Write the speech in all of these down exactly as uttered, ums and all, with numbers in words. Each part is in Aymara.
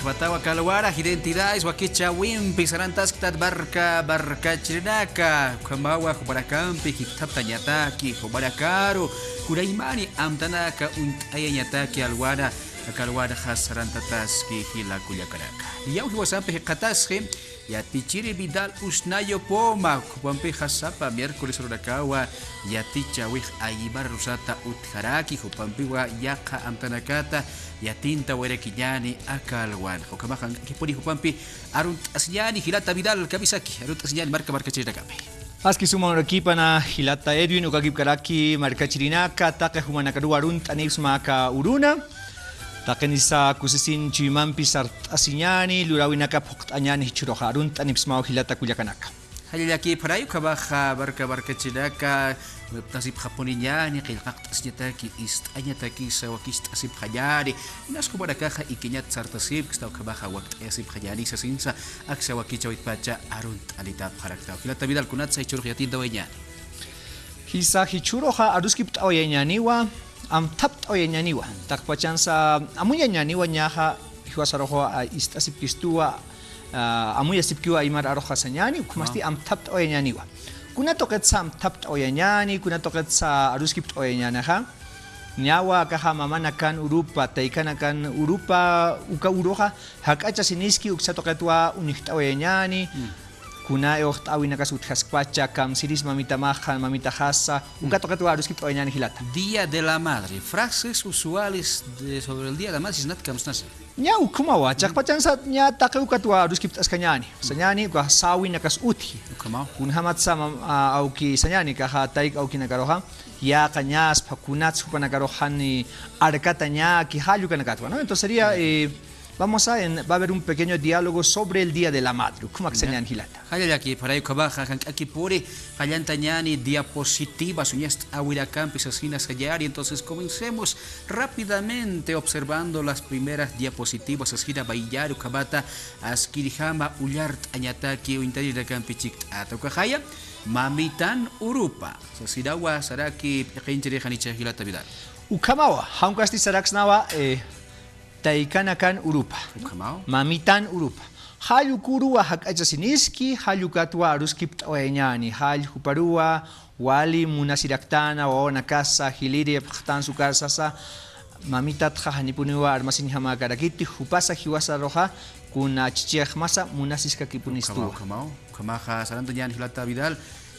Patawa kalwara identidades wakichäwimpi sarantasktat barca, barcachirinaka, ukhamawa jupanakampi jikthaptañataki, jupanakaru kunaymani amtanaka uñt'ayañataki alwana, aka alwanxa sarantataski jila kullakanaka. Yawji wasampi jikxatasxi, yatichiri Vidal Usnayo Poma, jupampixa sapa miércoles urunakawa yatichäwix aymar arusata utjaraki, jupampiwa yaqha amtanakata yatintawayarakiñäni aka alwanxa. Ukhamaxa jank'akipuni jupampi arunt'asiñäni jilata Vidal, kamisaki, arunt'asiñäni marka markachirinakapi. Aski suma uraqipana jilata Edwin, ukakipkaraki markachirinaka, taqi jumanakaruw arunt'anipxsma aka uruna. Taqinisa kusisin chuymampi sart'asiñäni, luräwinaka phuqt'añäni jichhüruxa, arunt'anipxsmaw jilata kullakanaka. Jallallakipxaray, ukhamaxa marka markachirinaka, wipt'asipxapuniñäni, qillqaqt'asiñataki, ist'añatakisa wakicht'asipxañäni. Inas jumanakaxa ikiñat sartasipksta, ukhamaxa wakt'ayasipxañäni sasinsa, aksa wakichäwitpacha arunt'anitapxaraktaw. Jilata Vidal, kunatsa jichhürux yatintawayañäni. Jisa jichhüruxa aruskipt'awayañäniwa, amthapt'awayañäniwa. Taqpachansa amuyañäniwa, ñäxa jiwasaruxa, a, ist'asipkistuwa, a, amuyasipkiwa aymar aruxa sañäni, ukhamasti amthapt'awayañäniwa. Kuna tuqitsa amthapt'awayañäni, kuna tuqitsa aruskipt'awayañänixa. Ñawa akaxa mamanakan urupa, taykanakan urupa, uka uruxa jak'achasiniski, uksa tuqitwa uñjt'awayañäni. Kuna iwxt'äwinakas utjaskpacha, kamsiris mamitamaxa, mamitaxasa, uka tuqitwa aruskipt'awayañäni jilata. Día de la Madre, frases usuales de, sobre el Día de la Madre, sisnat kamsnasa. Ña ukhamawa, chiqpachansat ña taqi ukatwa aruskipt'askañäni. Sañäni, uka säwinakas utji. Ukhamaw. Kunjamatsa mam-, a, awki sañäni, akaxa tayk awkinakaruxa, yäqañaspa, kunats jupanakarux jani arkatañäki, jall ukanakatwa, ¿no? Entonces sería, eh, vamos a, en, va a haber un pequeño diálogo sobre el Día de la Madre. Ukhamak sañäni jilata. Jallallakipxaray, ukhamaxa jank'akipuni, qallantañäni diapositivas uñast'äwinakampi sasina sañäni. Entonces comencemos rápidamente observando las primeras diapositivas, sasina mayiñäni, ukhamata askirjama ullart'añataki uñtarinakampi chikt'ata. Ukaxaya, mamitan urupa. Sasinawa saraki p'iqinchiri, janicha jilata Vidal. Ukhamawa, jankasti saraksnawa, eh, taykanakan urupa. Ukhamaw. Mamitan urupa. Jall uka uruwa jak'achasiniski, jall ukatwa aruskipt'awayañäni, jall juparuwa wali munasiraktäna, wawanakasa jiliripxtansa ukasasa, mamitatxa janipuniwa armasiñjamäkarakiti, jupasa jiwasaruxa kuna chichixmasa munasiskakipunistuwa. Ukhamaw, ukhamaw. Ukhamaxa sarantañäni jilata Vidal,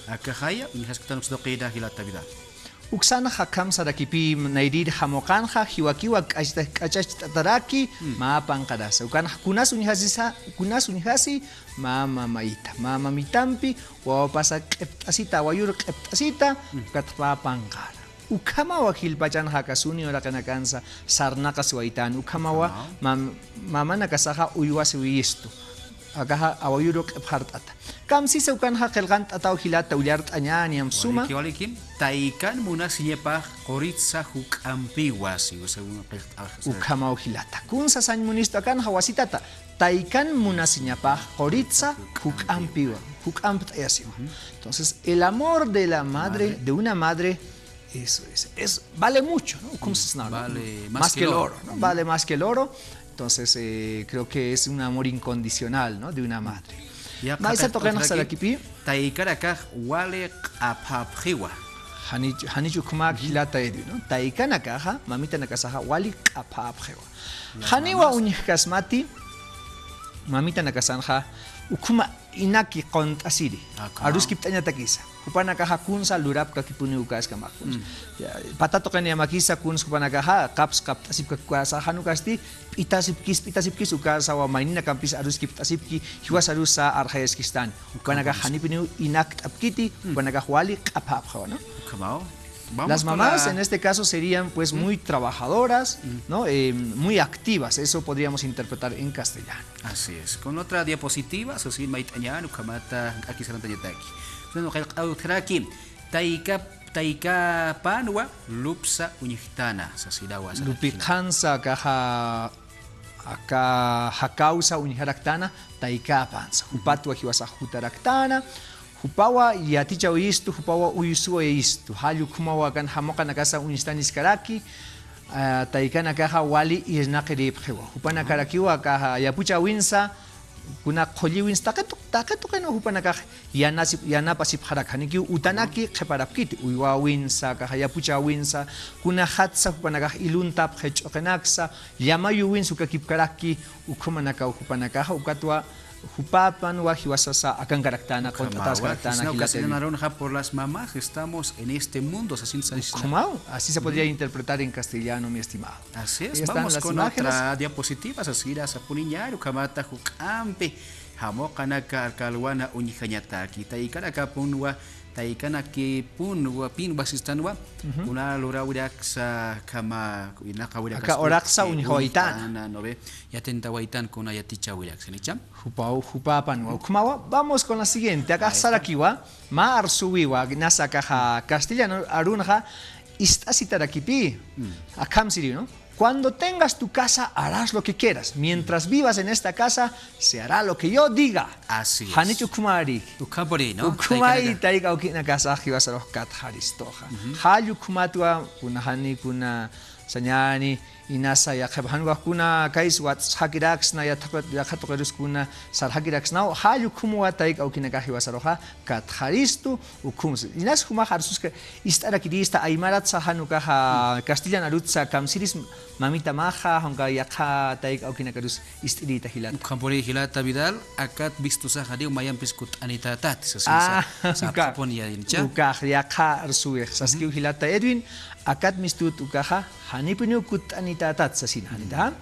akaxaya, uñjasktan uksa tuqina jilata Vidal. Uksanxa kamsarakipï, nayrïr jamuqanxa, jiwakiwa k'achta-, k'achacht'ataraki, mä panqarasa. Ukanxa kunas uñjasisa, kunas uñjasi, mä mamayta, mä mamitampi, wawapasa q'ipt'asita, awayur q'ipt'asita, ukatxa mä panqara. Ukhamawa jilpachanxa aka suni uraqinakansa sarnaqasiwaytän, ukhamawa mam-, mamanakasaxa uywasiwiyistu. Akaxa awayuru q'ipxart'ata. Kamsisa ukanxa qillqant'ataw jilata, ullart'añäni, amsuma. Waliki, waliki. Taykan munasiñapax quritsa juk'ampiwa, si, o sea, un qillqt'ax, o sea. Ukhamaw jilata. Kunsa sañ munistu akanxa wasitata. Taykan munasiñapax quritsa juk'ampiwa, juk'ampt'ayasiwa. Entonces, el amor de la madre, de una madre, eso es, es, vale mucho, ¿no? Como se dice, ¿no? Vale más que el oro, ¿no? Vale más que el oro. Entonces, eh, creo que es un amor incondicional, ¿no? De una madre. Ya, maysa tuqinxa sarakipï. Taykanakax wali q'aphapxiwa. Janich, janich ukhama jilata Edwin, ¿no? Taykanakaxa, mamitanakasaxa wali q'aphapxiwa. Janiwa uñjkasmati, mamitanakasanxa ukhama inaki qunt'asiri. Aruskipt'añatakisa. Jupanakaxa kunsa lurapkakipuni ukaskamax. Pata tuqiniyamakisa kunsa jupanakaxa qaps qapt'asipkaki ukasa, jan ukasti p'itasipkis, p'itasipkis ukasawa mayninakampis aruskipt'asipki, jiwasarusa arxayaskistan. Jupanakax janipuniw inakt'apkiti, jupanakax wali q'aphapxiwa, ¿no? Las mamás, en este caso, serían, pues, muy trabajadoras, ¿no? Eh, muy activas, eso podríamos interpretar en castellano. Así es. Con otra diapositiva, sasin mayt'añän, ukhamata jank'aki sarantañataki. Bueno, qillqt'aw utjaraki, tayka, taykapanwa lupsa uñjtana, sasinawa sarakina. Lupikhansa akaxa, aka jakawsa uñjaraktana, taykapansa. Jupatwa jiwasax jutaraktäna, jupawa yatichawayistu, jupawa uysuwayistu. Jall ukhamawa akan jamuqanakasa uñstaniskaraki, Ah, taykanakaxa wali irnaqiripxiwa. Jupanakarakiwa akaxa yapuchäwinsa, kuna qhulliwinsa, taqi tuq-, taqi tuqinwa jupanakax yanasi-, yanapasipxarak, janikiw utanaki qhiparapkiti, uywäwinsa, akaxa yapuchäwinsa, kunxatsa jupanakax iluntapxi ch'uqinaksa, llamayuwinsa ukakipkaraki, ukhumanakaw jupanakaxa, ukatwa jupapanwa jiwasasa akankaraktäna, qunt'ataskaraktäna, jilata Edwin. Por las mamás estamos en este mundo, sasin, sasin. Ukhumaw, así se podría interpretar en castellano, mi estimado. Así es, vamos con otra diapositiva, sasirasapuniñäni, ukhamata juk'ampi jamuqanaka aka alwana uñjañataki, taykanakapunwa, taykanakipun, pinwa sistanwa, kuna luräwiraksa, khama, irnaqäwiraksa, aka uraqsa uñjawaytana, ¿no ve? Yatintawaytan kuna yatichäwiraksa, ¿nicha? Jupaw, jupapanwa. Ukhamawa, vamos con la siguiente. Akax sarakiwa, mä arsuwiwa, nasa akaxa castellano arunxa, ist'asitarakipï. Akham siriw, ¿no? Cuando tengas tu casa, harás lo que quieras. Mientras vivas en esta casa, se hará lo que yo diga. Así es. Janich ukhamari. Ukhamari, ¿no? Ukhamay tayka awkinakasa jiwasarux katxaristuxa. Jall ukhamatwa, kuna jani, kuna sañäni, inasa yaqhip, jan ukax kuna kaysa watsxakiraksna, yaqha, yaqha tuqirus kuna sarxakiraksnaw, jall ukhamawa tayka awkinakax jiwasaruxa katxaristu, ukhumsa. Inas jumax arsuska, ist'arakirista, aymaratsa jan ukaxa, castellan arutsa kamsiris, mamita maxa, jan uka yaqha tayka awkinakarus ist'irïta jilata. Ukhampuni jilata Vidal, akat vistusax janiw mayampis kutt'anitätati, sasin, sapxapuniñäni, ¿nicha? Ukax yaqha arsuwix, saskiw jilata Edwin, akat mistut ukaxa, janipuniw kutt'anitätati, sasin, janita.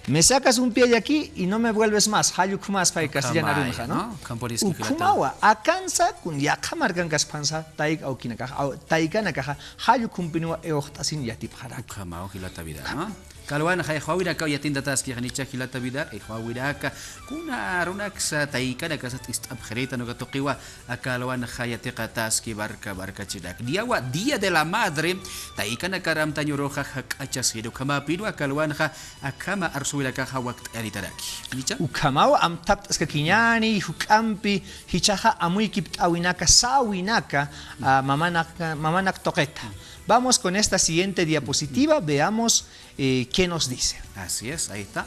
Me sacas un pie de aquí y no me vuelves más. Jall ukhamas pay castellan arunxa, ¿no? Ukhamawa, akansa, kun yaqha markankasphansa, tayka awkinakaxa, aw-, taykanakaxa, jall ukhampiniwa iwxt'asin yatipxarak. Ukhamaw, jilata Vidal, ¿no? Aka alwanxa, iwxawirakaw yatintataski, janicha jilata Vidal, iwxawiraka, kuna arunaksa, taykanakasa ist'apxirïtan uka tuqiwa, aka alwanxa yatiqataski, barca, barcachirak. Diawa, Día de la Madre, taykanakar amtañuruxa jak'achasiri, ukhamapinwa aka alwanxa, akhama arsuwirakaxa wakt'ayaritaraki. ¿Nicha? Ukhamaw amthapt'askakiñäni, juk'ampi, jichhaxa amuykipt'äwinaka, säwinaka, ah, mamanak, mamanak tuqita. Vamos con esta siguiente diapositiva, veamos, eh, qué nos dice. Así es, ahí está.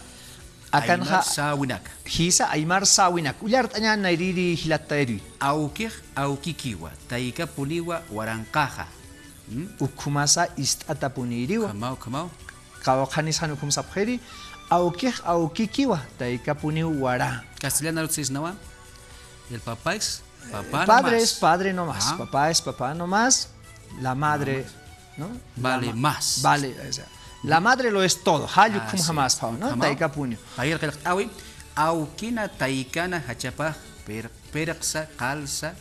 Akanxa, aymar säwinaka. Jisa, aymar säwinaka. Ullart'añäni nayrïri jilata Edwin. Awkix awkikiwa, taykapuniwa waranqaxa. ¿Mm? Ukhumasa ist'atapunïriwa. Ukhamaw, ukhamaw. Qawqhanis jan ukham sapxiri, awkix awkikiwa, taykapuniw waran. Castellano arut sisnawa, el papá es papá nomás. El padre es padre nomás, papá es papá nomás, la madre, ¿no? Vale más. Vale, o sea, la madre lo es todo, jall ukham jamas phaw, ¿no? Taykapuniw. Payir qillqt'äwi, awkina taykana jachapax, pero Pirqsa, qalsa,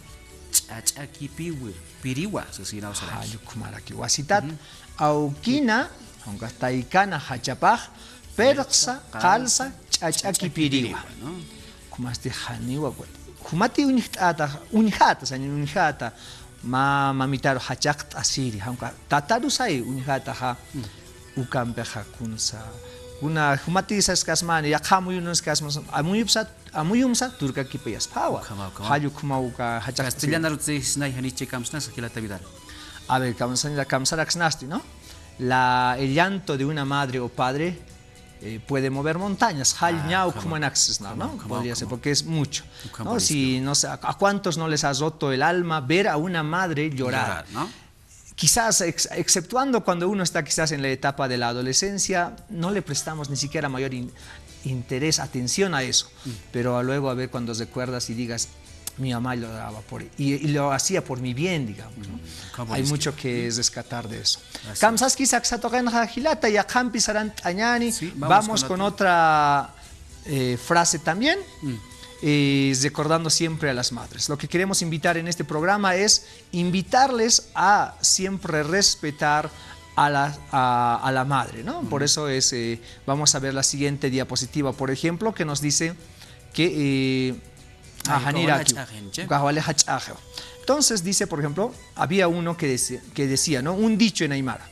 ch'ach'akipiriwa, sasinaw saraki. Jall ukhamaraki wasitat, awkina, jan ukax taykana jachapax, pirqsa, qalsa, ch'ach'akipiriwa. Ukhamasti janiwa, jumati uñjt'ata, uñjata, saña uñjata, mä mamitaru jachaqt'asiri, jan ukax tatarusay uñjataxa, ukampixa kunsa, kuna jumati saskasmani, yaqha amuyunskasmani, amuyupsa, amuyumsa turkakipayaspawa. Ukhama, ukhama. Jall ukhamaw uka jachaq. Castellano arut sisnay janicha kamsnasa jilata Vidal. A ver, kamsa-, kamsaraksnasti, ¿no? La, el llanto de una madre o padre, eh, puede mover montañas. Jall ña ukhamanak sisna, ¿no? Podría ser, porque es mucho, ¿no? Si, no sé, ¿a, a cuántos no les ha roto el alma ver a una madre llorar? Llorar, ¿no? Quizás, ex-, exceptuando cuando uno está quizás en la etapa de la adolescencia, no le prestamos ni siquiera mayor in-, interés, atención a eso. Pero luego, a ver, cuando recuerdas y digas, "Mi mamá lloraba por, y, y lo hacía por mi bien", digamos, ¿no? Hay mucho que rescatar de eso. Kamsaski saksatuqinxa jilata, yaqhampi sarant'añäni. Vamos con otra, eh, frase también, eh, recordando siempre a las madres. Lo que queremos invitar en este programa es invitarles a siempre respetar a la, a, a la madre, ¿no? Por eso es, eh, vamos a ver la siguiente diapositiva, por ejemplo, que nos dice que, eh, ah, janiraki, ukax wali jach'axi. Entonces dice, por ejemplo, había uno que deci-, que decía, ¿no? Un dicho en aymara.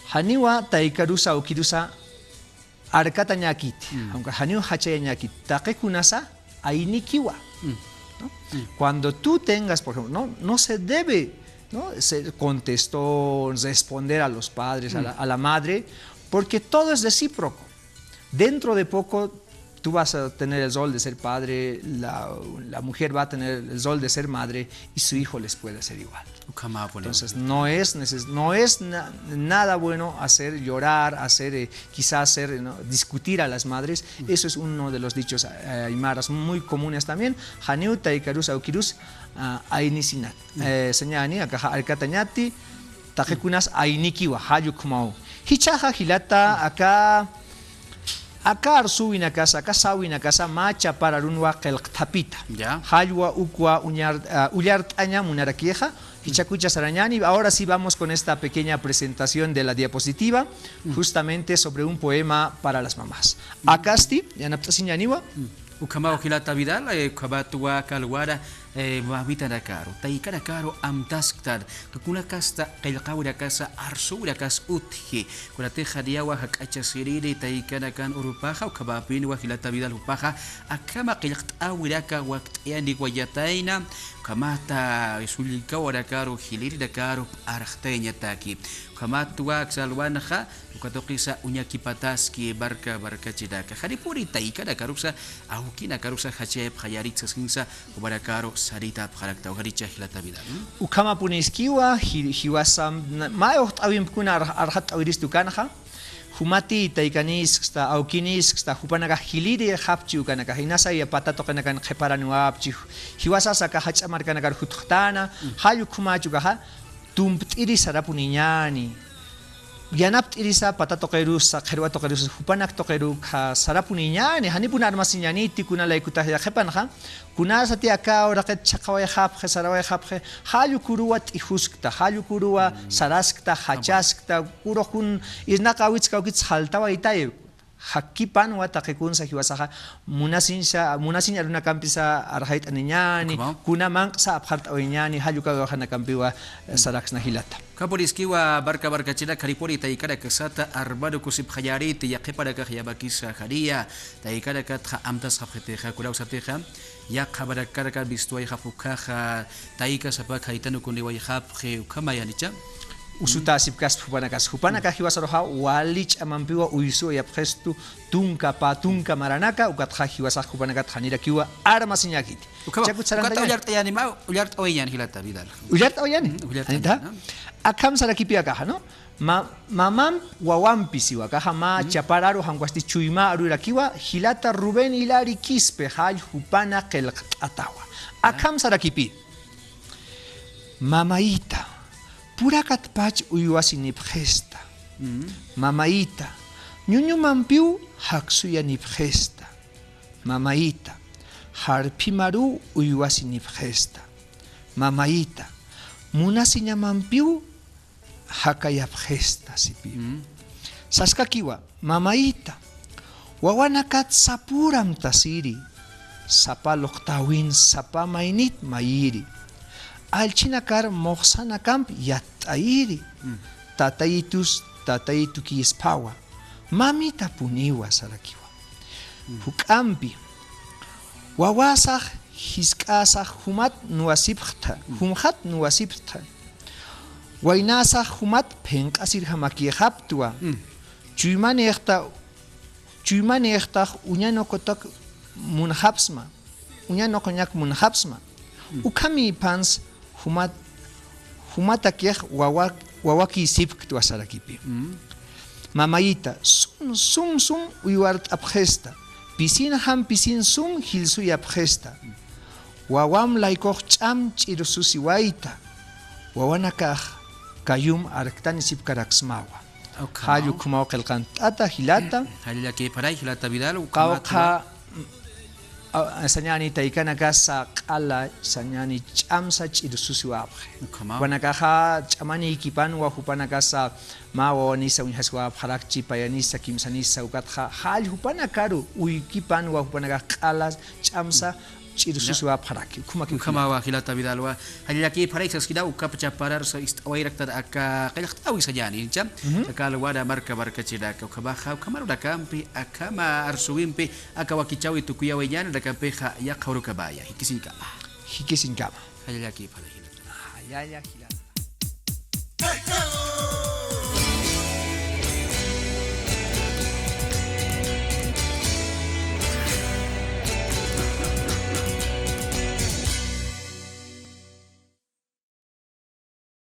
Janiwa taykarusa, awkirusa, arkatañäkiti, jan ukax janiw jachayañäkiti, taqi kunasa aynikiwa, ¿no? Cuando tú tengas, por ejemplo, no, no se debe ¿no? Se contestó, responder a los padres, a la, a la madre, porque todo es recíproco. Dentro de poco tú vas a tener el rol de ser padre, la, la mujer va a tener el rol de ser madre y su hijo les puede hacer igual. Ukhama puni. Entonces, no es neces-, no es na-, nada bueno hacer llorar, hacer, eh, quizás hacer, ¿no? Discutir a las madres. Eso es uno de los dichos, eh, aymaras muy comunes también. Janiw taykarus awkirus, ah, aynisinat. Eh, sañani, akaxa arkatañati, taqikunas aynikiwa, jall ukhamaw. Jichhaxa jilata, aka, aka arsuwinakasa, aka sawinakasa, mä chapar arunwa qillqthapita. Ya. Jallwa ukwa uñar-, ah, ullart'aña munarakixa, jichhakucha sarañani. Ahora sí vamos con esta pequeña presentación de la diapositiva, justamente sobre un poema para las mamás. Akasti, yanapt'asiñaniwa. Ukhamaw jilata Vidal, eh, ukhamatwa aka alwara, eh, mamitanakaru, taykanakaru amtasktan, kunakasta qillqäwirakasa arsuwirakas utji, kunatixa niyawa jak'achasiriri taykanakan urupaxa, ukhamapinwa jilata Vidal jupaxa, akhama qillqt'äwiraka wakt'ayaniwa yatayna, ukhamata sullkawarakaru, jilïrinakaru p'arxtayañataki, ukhamatwa aksa alwanxa, uka tuqisa uñakipataski barca, barcachinaka. Janipuni taykanakarusa, awkinakarusa, jachayapxayaritsa sinsa, jumanakaru saritapxarakta, ukharicha jilata Vidal. Ukhamapuniskiwa, ji-, jiwasa, na-, mä uxt'äwimpkuna ar-, arxatt'äwiristu ukanxa, jumati taykanis, ksta, awkinis, ksta, jupanakax jilïrixapchi ukanakax, inasa ya pata tuqinakan qhiparaniwapchi, jiwasasa aka jach'a markanakar jutxtana, jall ukhamach ukaxa, tumpt'iri sarapuniñani. Yanapt'irisa pata tuqirusa, qhirwa tuqirusa, jupanak tuqirukxa sarapuniñani, janipun armasiñaniti, kuna laykutax yaqhipanxa, kunasati aka uraqit chhaqawayxapxi, sarawayxapxi, jall ukhuruwa t'ijuskta, jall ukhuruwa saraskta, jachaskta, urux kun irnaqäwitsa kawkitsa jaltawaytay. Jakipanwa taqikunsa jiwasaxa, munasiñsa, munasiñ arunakampisa arxayt'aniñani, kuna manq'sa apxart'awiñani, jall uka awjanakampiwa, eh, saraksna jilata. Ukhamapuniskiwa barca, barcachinaka, janipuni taykanakasata armar ukusipxayariti, yaqhipanakax yamakisa janiya, taykanakatxa amtasxapxitixa, kunawsatixa, yaqha markanakan vistuwayxapxi ukkhaxa, tayka sapa khaytan ukuniwayxapxi, ukhamayanicha. Usutäsipkaspa jupanakas. Jupanakax jiwasaruxa wali ch'amampiwa uysuwayapxistu tunka pä, tunka maranaka, ukatxa jiwasax jupanakat janirakiwa armasiñäkiti. Ukhama, ukata ullart'ayani, mä ullart'awayañäni jilata Vidal. Ullart'awayañäni. Ujú, ullart'awayañäni, ¿no? Akham sarakipi akaxa, ¿no? Ma-, mamamp wawampis iwa, akaxa mä chapar aru, jan ukhasti chuymä arurakiwa, jilata Rubén Hilari Quispe, jall jupana qillqt'atawa. Akham sarakipi. Mamayita, purakatpach uywasinipxista. Mamayita, ñuñumampiw jaksuyanipxista. Mamayita, jarphimaruw uywasinipxista. Mamayita, munasiñamampiw jakayapxista, sipi. Saskakiwa, mamayita, wawanakat sapüramtasiri, sapa luqtäwin, sapa maynit mayiri. Allchhinakar muxsanakamp yatt'ayiri. Tatayitus, tatayitukïspawa. Mamitapuniwa sarakiwa. Juk'ampi, wawasax jisk'asax jumat nuwasipxta, jumxat nuwasipxta. Waynasax jumat phinq'asirjamakïxaptwa. Chuymanïxta, chuymanïxtax uñanuqutak munxapsma, uñanuquñak munxapsma. Ukhamïphans jumat, jumatakix wawa, wawakïsipktwa sarakipi. Mamayita, sum, sum, sum uywart'apxista, pisinxam pisin sum jilsuyapxista. Wawam laykux ch'am ch'irsusiwayta, wawanakax kayum arktanisipkaraksmawa. Jall ukhamaw qillqant'ata jilata. Jallallakïpxaray jilata Vidal, qawqha, a, sañäni taykanakasa q'ala, sañäni ch'amsa ch'irsusiwapxi. Jupanakaxa ch'amanïkipanwa jupanakasa mä wawanisa uñjasiwapxarakchi, payanisa, kimsanisa, ukatxa jall jupanakaru uykipanwa jupanakax q'ala, ch'amsa, ch'irsusiwapxaraki, ukhamaki. Ukhamawa jilata Vidalwa, jallallakïpxaray saskiraw, ukap chapararsa ist'awayiraktan aka qillqt'äwi sañäni, ¿no? Aka alwara marka markachinaka, ukhamaxa, ukham arunakampi, akham arsuwimpi, aka wakichäwi tukuyawayañäni, urunakampixa, yaqha urukamaya, jikisiñkama. Jikisiñkama. Jallallakïpxaray jilata. Jallalla jilata.